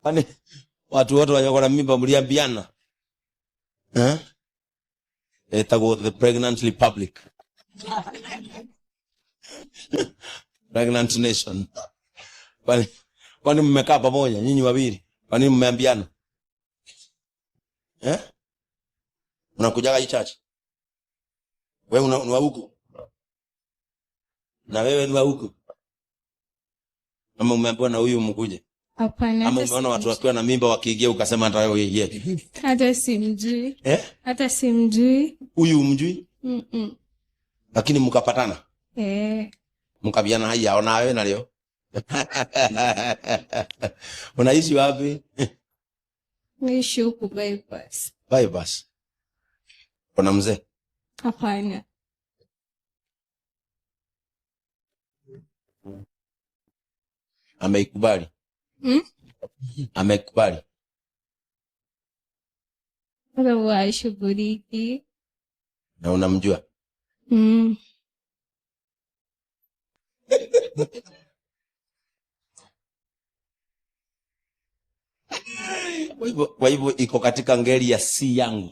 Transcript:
Kwani watu wote wako na mimba mliambiana? Eh? Etagwo the pregnant republic. Pregnant nation. Kwani mmekaa pamoja nyinyi wawili? Kwani mmeambiana? Eh? Unakujaga hii church? Wewe ni wa huku? Na wewe ni wa huku? Ama umeambiwa na huyu mkuje? Hapana. Ama umeona watu wakiwa na mimba wakiingia ukasema hata wewe uingie? Hata simjui. Eh? Hata simjui. Huyu umjui? Mm. Lakini mkapatana? Eh. Mkabiana haya ona wewe na leo. Unaishi wapi? Naishi huku bypass. Bypass. Kuna mzee? Hapana. Ameikubali? Mm? Amekubali? Washughuliki. Na unamjua? Mm. Kwa hivyo iko katika ngeli ya si yangu.